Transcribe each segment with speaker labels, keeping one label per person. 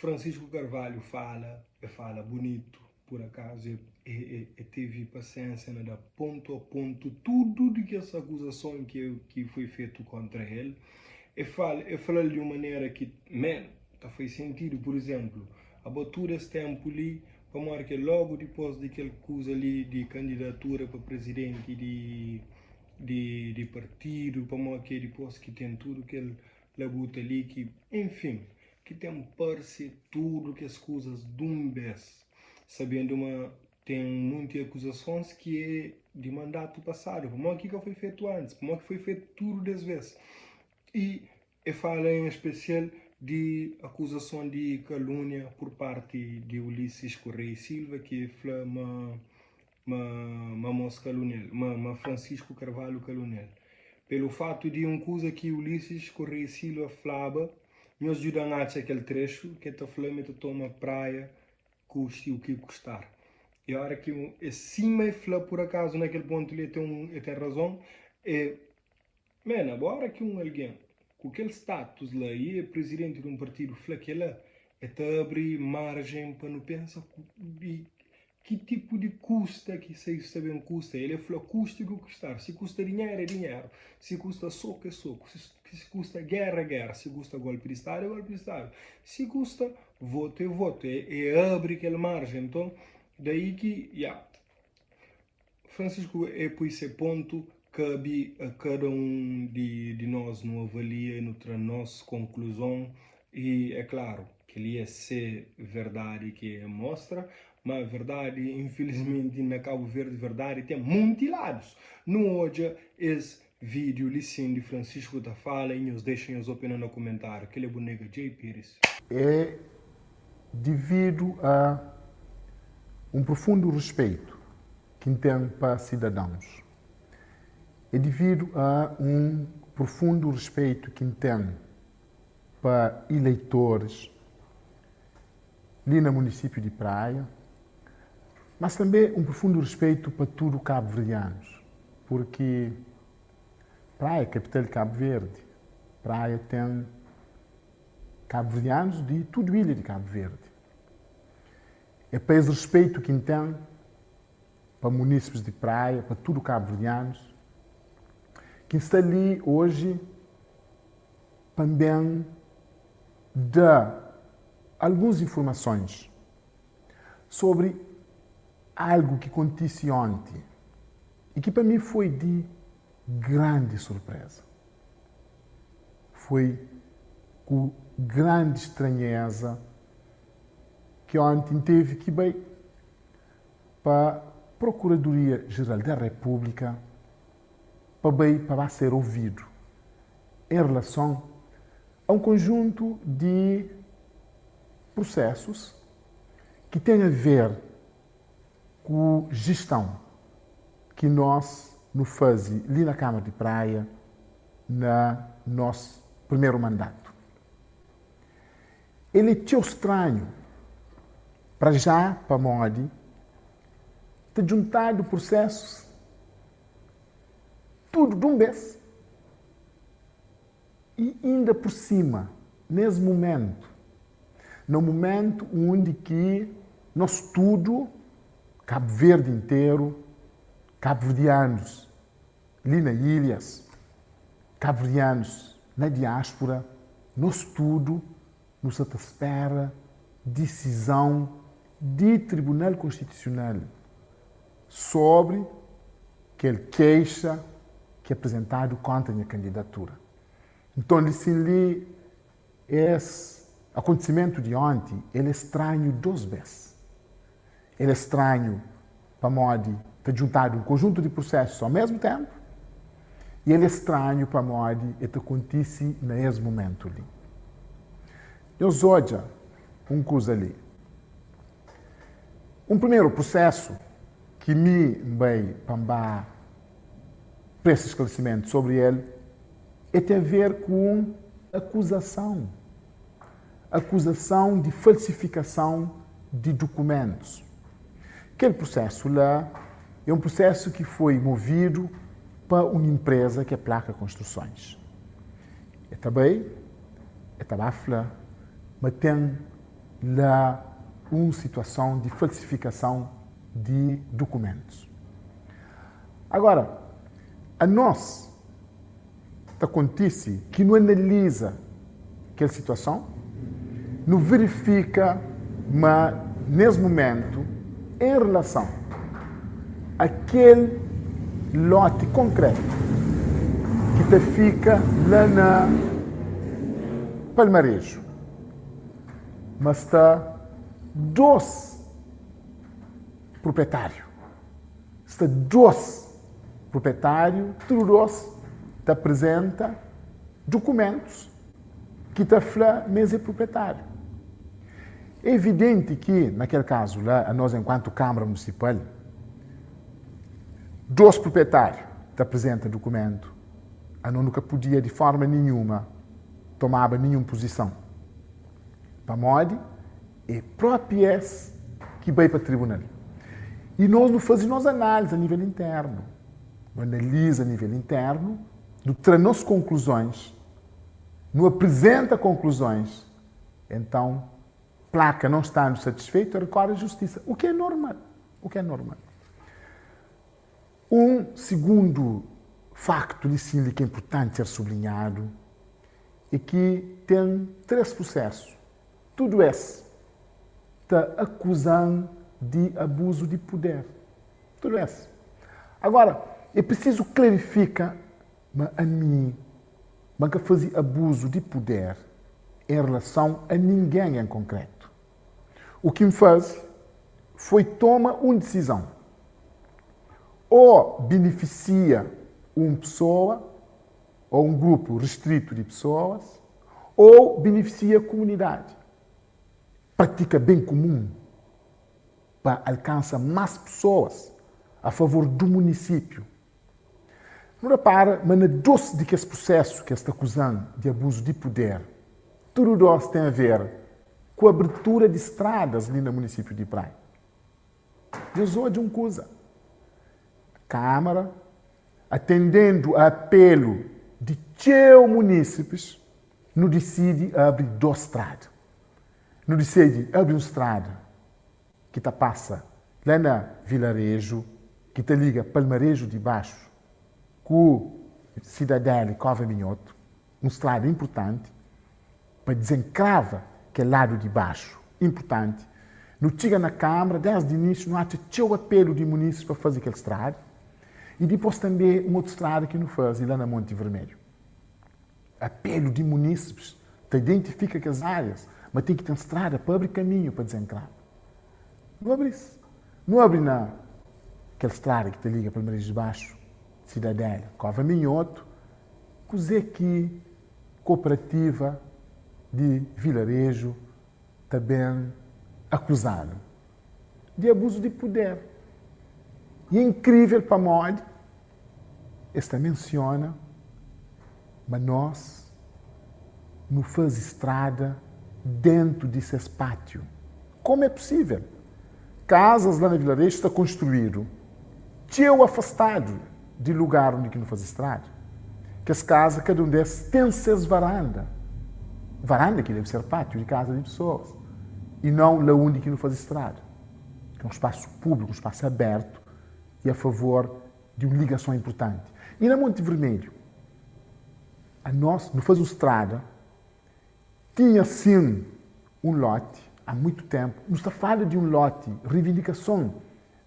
Speaker 1: Francisco Carvalho fala, e fala bunitu, pur akazu e e tevi pasiensia na da pontu a pontu tudu di kes akuzason ki ki foi fetu kontra el. E fala, e falal di un manera ki man, ta fai sentidu. Pur izemplu, abo tudu es tempu li, pamodi ke logu dipos di kel kuza li di kandidatura pa prezidenti di di di partidu, pamodi ke dipos ki ten tudu kel labuta li ki, enfin, ki ten parse tudu kes kuzas dun bes, sabendu ma ten munti akuzasons ki é di mandatu pasadu, pamodi ki ka foi fetu antis, pamodi ki foi fetu tudu des bes. I e fala en spesial di akuzason di kalunia pur parti di Ulisses Correia e Silva ki e fla ma ma ma mos kalunial, ma ma Francisco Carvalho kalunial. Pelu fatu di un kuza ki Ulisses Correia e Silva flaba, nhos djuda-m atxa kel trexu ki el ta fla ma el ta toma praia kusti u ki kustar. E ora ki e sima e fla pur akazu na kel pontu li e ten un e ten razon, e Man, agora ki un algen ku kel status la i é prizidenti di un partidu fla kela, e ta abri marjen pa nu pensa di ki tipu di kusta ki sa sta ben kusta. El e fla kusti ku kustar, si kusta dinheru é dinheru, si kusta soku é soku, si kusta gera é gera, si kusta golpi di stadu é golpi di stadu, si kusta votu é votu. E abri kel marjen. Nton, daí ki, ya. Francisco e pui se pontu, kabi a kada un di di nos nu avalia e nu tra nos konkluzon i é klaru keli é se verdadi ki e mostra, ma verdadi infilismenti na Kabu Verdi verdadi ten munti ladus. Nu odja es video li sin di Francisco ta fala i nhos dexa nhos opinion na kumentariu. Keli é bu nega Jay Pires.
Speaker 2: É devidu a un profundu respeito ki N ten pa sidadãus. É devidu a un profundu respeito ki N ten pa ileitoris li na munisípiu di Praia, mas tanbê un profundu respeito pa tudu kabuverdianus, purki Praia é kapital di Kabu Verdi, Praia ten Kabuverdianus di tudu ilha di Kabu Verdi. É pa es respeitu ki N ten pa munísipis di Praia, pa tudu kabuverdianus, ki N sta li oji pa N ben da alguns informasons sobri algu ki kontise onti i ki pa mi foi di grandi surpreza. Foi ku grandi stranheza ki onti N tevi ki bai pa Prokuradoria Jeral da Repúblika pa bai pa ba ser ovidu en relason a un konjuntu di prusesus ki ten a ver ku jiston ki nos nu faze li na Kamara di Praia na nos primeru mandatu. El é txeu stranhu, pra já pamodi ta djuntadu prusesus tudu dun bes i inda pur sima nes mumentu, na mumentu undi ki nos tudu, Kabu Verdi interu, kabuverdianus li na ilhas, kabuverdianus na diáspora, nos tudu nu sa ta spera disizon di Tribunal Konstitusional sobri kel keixa ki aprizentadu kontra nha kandidatura. Nton, li sin li, es akontisimentu di onti, el é stranhu dos bes. El é stranhu pamodi ta djuntadu un konjuntu di prusesus au mesmu tenpu i el é stranhu pamodi el ta kontise na es mumentu li. Nhos odja un kuza li. Un primeru prusesu ki mi N bai pa N ba presta sklarisimentu sobri el, e ten ver ku un akuzason, akuzason di falsifikason di dukumentus. Kel prusesu la é un prusesu ki foi movidu pa un inpreza ki é Plaka Konstrusões. E ta bai, e ta ba fla ma ten. la un situason di falsifikason di dukumentus. Agora, anos ta kontise ki nu analiza kel situason, nu verifika ma nes mumentu, en relason a kel loti konkretu ki ta fika la na Palmareju, ma sta dos prupetáriu. Sta dos prupetáriu, tudu dos ta aprizenta dukumentus ki ta fla ma es é prupetáriu. É evidenti ki, na kel kazu la, anos enkuantu Kâmara Munisipal, dos prupetáriu ta aprizenta dukumentu, anos nu ka pudia di forma ninhuma tomaba ninhun puzison. Pamodi é propi es ki bai pa tribunal. I nos nu faze nos análise a nível internu. Nu analiza a nível internu, nu tra nos konkluzões, nu aprizenta konkluzões. Então, plaka não estando satisfeito, recorre à justiça. O que é normal. O que é normal. Un sigundu faktu li sin li ki é inpurtanti ser sublinhadu é ki ten 3 prusésu, tudu es ta akuza-m di abuzu di puder. Tudu es. Agora, é prisizu klarifika ma ami ma N ka faze abuzu di puder en relason a ningen en konkretu. U ki N faze foi toma un disizon, ô binifisia un pesoa ô un grupu restritu di pesoas, ô binifisia kumunidadi. Pratika ben kumun pa alkansa más pesoas a favor du munisípiu. Nu repara ma na dos di kes prusésu ki es ta akuza-m di abuzu di puder, tudu dos ten a ver ku abertura di stradas li na munisípiu di Praia. Nhos odja un kuza, Kámara, atendendu a apelu di txeu munísipis, nu disidi abri dos strada. Nu disidi abri un strada ki ta pasa la na Vilareju, ki ta liga Palmareju di Baxu ku Sidadela i Kova Minhotu, un strada inpurtanti pa dizenkrava kel ladu di baxu, inpurtanti. Nu txiga na Kâmara, desdi inísiu nu atxa txeu apelu di munísipis pa faze kel strada i dipôs tanbê un otu strada ki nu faze la na Monti Vermelhu. Apelu di munísipis ta identifika kes árias ma ten ki ten strada pa abri kaminhu pa dizenkrava. Nu abri-s. Nu abri na kel strada ki ta liga Palmareju di Baxu, Sidadela, Kova Minhotu. Kuzê ki kooperativa di vilareju ta ben akuza-nu? Di abuzu di puder. I é inkrível pamodi es ta mensiona ma nos nu faze strada dentu di ses pátiu. Komu é pusível? Kazas la na vilareju sta konstruídu txeu afastadu di lugar undi ki nu faze strada. Kes kaza, kada un des ten ses varanda. Varanda ki debe ser pátiu di kaza di pesoas i nau la undi ki nu faze strada, ki é un spasu públiku, un spasu abertu i a favor di un ligason inpurtanti. I na Monti Vermelhu, anos nu faze un strada, tinha sin un loti há muitu tenpu, nu sta fala di un loti, rivindikason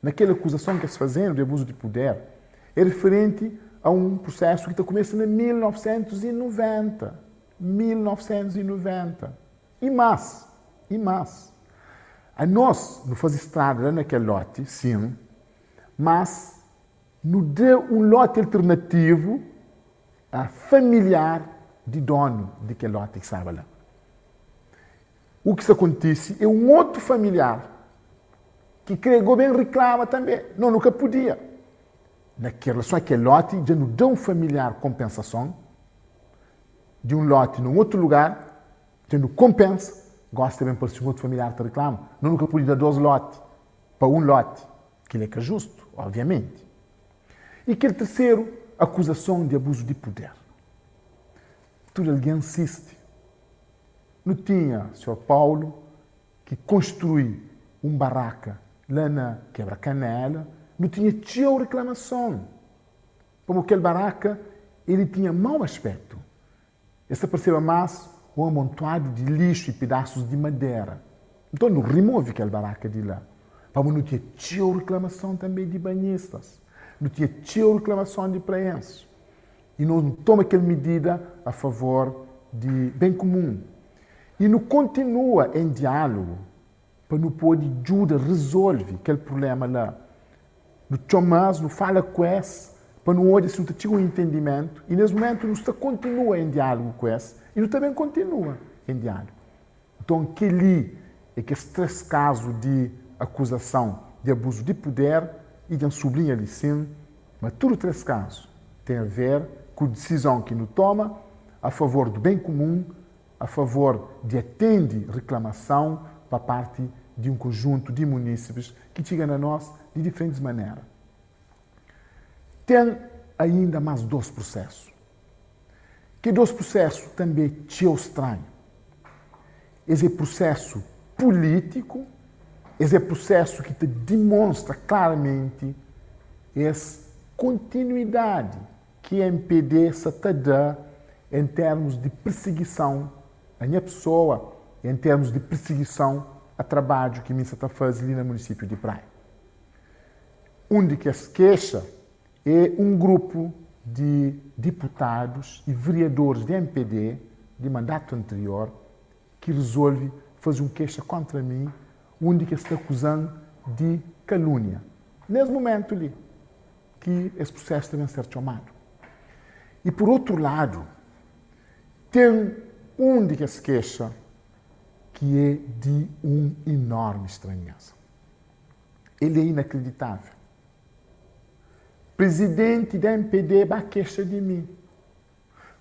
Speaker 2: na kel akuzason ki es fazenu di abuzu di puder é riferenti a un prusesu ki ta kumesa na 1990, 1990, i más, i más. Anos nu faze strada la na kel loti, sin, mas nu da un loti alternativu a familiar di donu di kel loti ki staba la. U ki sta kontise é un otu familiar ki krê go ben riklama tanbê. No, nu ka pudia. Na kel relason a kel loti, dja nu da un familiar konpensason di un loti na un otu lugar, dja nu konpensa, gosi ta ben parse un otu familiar ta riklama. No, nu ka pudi da dos loti pa un loti. Kel-li é ka justu, obviamenti. I kel terseru akuzason di abuzu di puder. Tudu algen sisti. Nu tinha Senhor Paulo. ki konstrui un baraka la na Kebra Kanela, nu tinha txeu reklamason, pamodi kel baraka el tinha mau aspétu. Es ta parseba más un amontoadu di lixu i pedasus di madera. Nton, nu rimove kel baraka di la, pamodi nu tinha txeu reklamason tanbê di banhistas. Nu tinha txeu reklamason di praenses. I nu toma kel midida a favor di ben kumun. I nu kontinua en diálugu pa nu pode djuda rezolve kel prubléma la. Nu txoma-s, nu fala ku es pa nu odja si nu ta txiga un intendimentu i nes mumentu nu sta kontinua en diálugu ku es i nu ta ben kontinua en diálugu. Nton kel-li é kes 3 kazu di akuzason di abuzu di puder i dja N sublinha li sin ma tudu 3 kazu ten a ver ku disizon ki nu toma a favor du ben kumun, a favor di atende riklamason pa parti di un konjuntu di munísipis ki txiga na nos di diferentis manera. Ten ainda más dos prusésu. Ke dos prusésu tanbe é txeu stranhu. Es é prusésu pulítiku, es é prusésu ki ta dimonstra klaramenti es kontinuidadi ki mpd sa ta da en termus di pirsigison a nha pesoa i en termus di pirsigison a trabadju ki mi sa ta faze li na munisipiu di Praia. Un di kes kexa é un grupu di diputadus i veriadoris di mpd di mandatu anterior ki rizolve faze un kexa kontra mi undi ki es ta akuza-m di kalúnia. Nes mumentu li, ki es prusésu ta ben ser txomadu. I pur otru ladu, ten un di kes kexa ki é di un inormi stranheza. El é inakriditável. Prizidenti di mpd ba kexa di mi.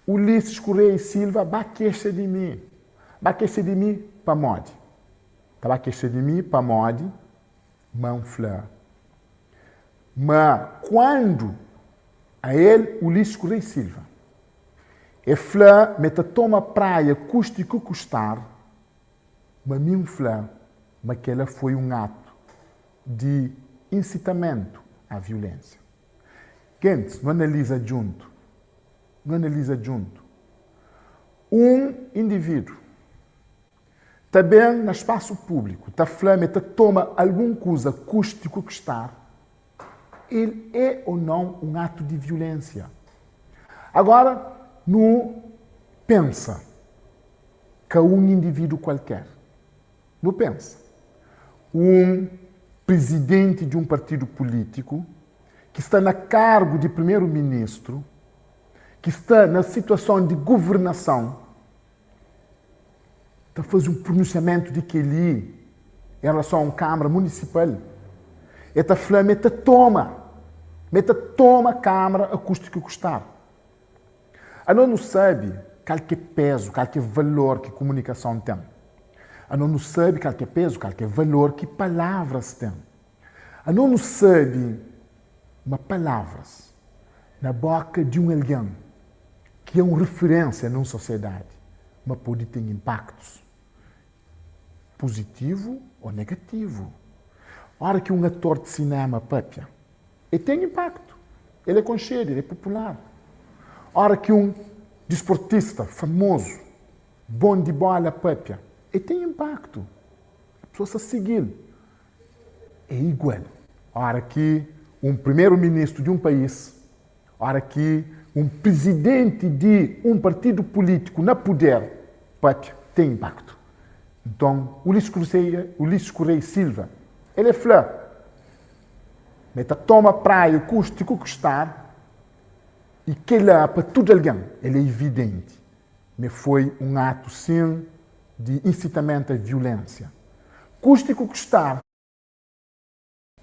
Speaker 2: Ulisses Correia e Silva ba kexa di mi. Ba kexa di mi pamodi? Ta ba kexa di mi pamodi ma N fla ma kuandu a el Ulisses Correia e Silva e fla ma e ta toma praia kusti ku kustar, ma mi N fla ma kela foi un atu di insitamentu a viulensia. Gentis, nu analiza djuntu, nu analiza djuntu. Un individu ta ben na spasu públiku ta fla ma e ta toma algun kuza kusti ku kustar, el é ô nau un atu di viulensia? Agora, nu pensa ka un individu kualker. Nu pensa, un prizidenti di un partidu pulítiku ki sta na kargu di primeru-ministru, ki sta na situason di guvernason, ta faze un prununsiamentu di kel-li en relason a un Kâmara Munisipal, el ta fla ma el ta toma, ma el ta toma Kâmara a kustu ki kustar. Anos nu sabe kal ki é pézu, kal ki é valor ki kumunikason ten. Anos nu sabe kal ki é pézu, kal ki é valor ki palavras ten. Anos nu sabe ma palavras na bóka di un algen ki é un referénsia na un sosiedadi ma pode ten inpaktus puzitivu ô negativu. Óra ki un ator di sinéma pâpia, el ten inpaktu, el é konxedu, el é popular. Óra ki un disportista famozu, bon di bóla pâpia, el ten inpaktu, pesoas ta sigi-l. É igual óra ki un primeru-ministru di un país, óra ki un prizidenti di un partidu pulítiku na puder pâpia, ten inpaktu. Nton, Ulisses Correia e Silva, el é fla ma el ta toma praia kusti ku kustar i kel-la pa tudu algen el é ividenti ma foi un atu sin di insitamentu a viulénsia. Kusti ku kustar.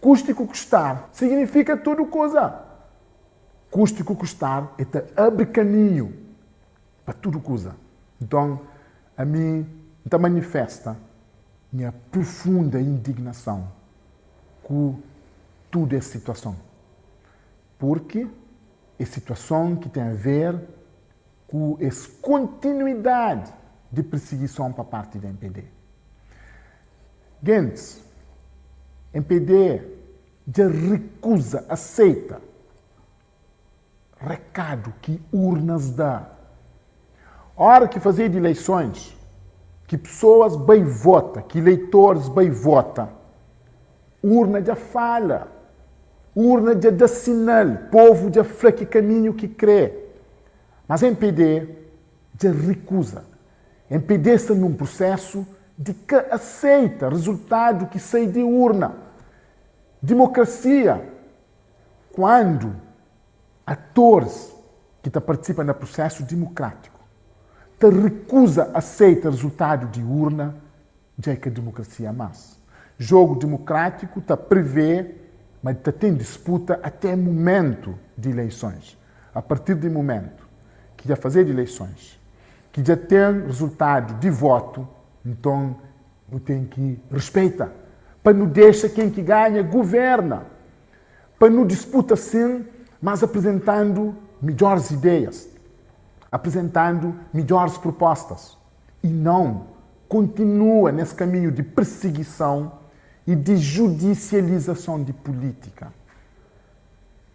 Speaker 2: Kusti ku kustar signifika tudu kuza. Kusti ku kustar e ta abri kaminhu pa tudu kuza. Nton, ami N ta manifesta nha prufunda indignason ku tudu es situason, purki e situason ki ten a ver ku es kontinuidadi di pirsigison pa parti di mpd. Gentis, MPD dja rikuza aseita rekadu ki urnas da. Ora ki fazedu ileisons, ki pesoas bai vota, ki ileitoris bai vota, urna dja fala, urna dja da sinal, povu dja fla ki kaminhu ki kre. Mas mpd dja rikuza. Mpd sta nun prusesu di ka aseita rezultadu ki sai di urna. Dimokrasia, kuandu atoris ki ta partisipa na prusesu dimokrátiku ta rikuza aseita rezultadu di urna, dja é ka dimokrasia más. Jogu dimokrátiku ta prevê ma ta ten disputa até mumentu di ileisons. A partir di mumentu ki dja fazedu ileisons, ki dja ten rezultadu di votu, nton nu ten ki respeita pa nu dexa ken ki ganha guverna. Pa nu disputa sin, mas apresentandu midjoris ideias, apresentandu midjoris propostas i não kontinua nes kaminhu di persigison i di judisializason di pulitika.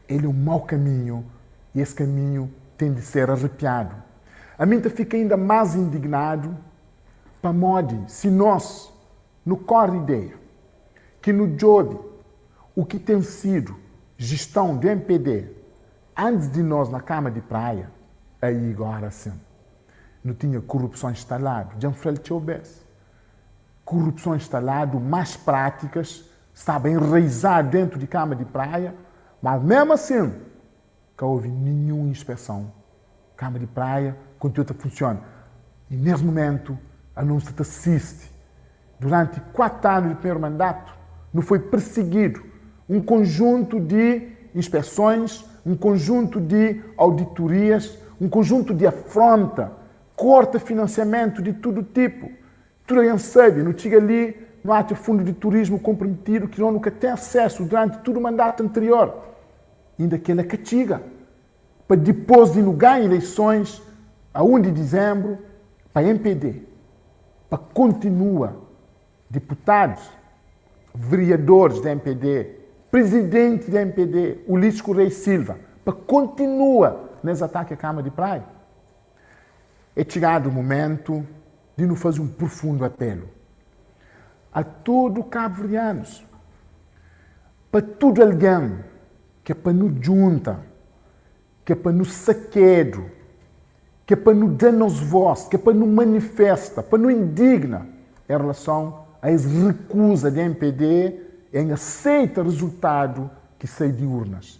Speaker 2: El é un mau kaminhu i es kaminhu ten di ser arrepiadu. Ami N ta fika inda más indignadu pamodi si nos nu kóre ideia ki nu djobe u ki ten sidu jistãu di mpd antis di nos na kama di praia, aí gora sin nu tinha kurupson instaladu, dja N fla-l txeu bes, kurupson instaladu, más prátikas staba enraizadu dentu di kama di praia, mas mesmu asin ka ovi ninhun inspeson, kama di praia kontinua ta funsiona i nes mumentu alunus sta ta sisti. Duranti 4 anu di primeru mandatu nu foi persigidu, un konjuntu di inspesons, un konjuntu di auditorias, un konjuntu di afronta, korta finansiamentu di tudu tipu. Tudu algen sabe, nu txiga li, nu atxa fundu di turismu konprometidu ki nu ka ten asesu duranti tudu mandatu anterior. Inda kela ka txiga pa dipos di nu ganha ileisons a 1 di dizembru pa mpd pa kontinua diputadus, veriadoris di mpd, prizidenti di mpd, Ulisses Correia e Silva, pa kontinua nes ataki a Kama di Praia. É txigadu mumentu di nu faze un profundu apelu a tudu kabuverdianus, pa tudu algen ki é pa nu djunta, ki é pa nu sakedu, ki é pa nu da nos vós, ki é pa nu manifesta, pa nu indigna em relason a es rekuza di mpd em aseita rezultadu ki sai di urnas.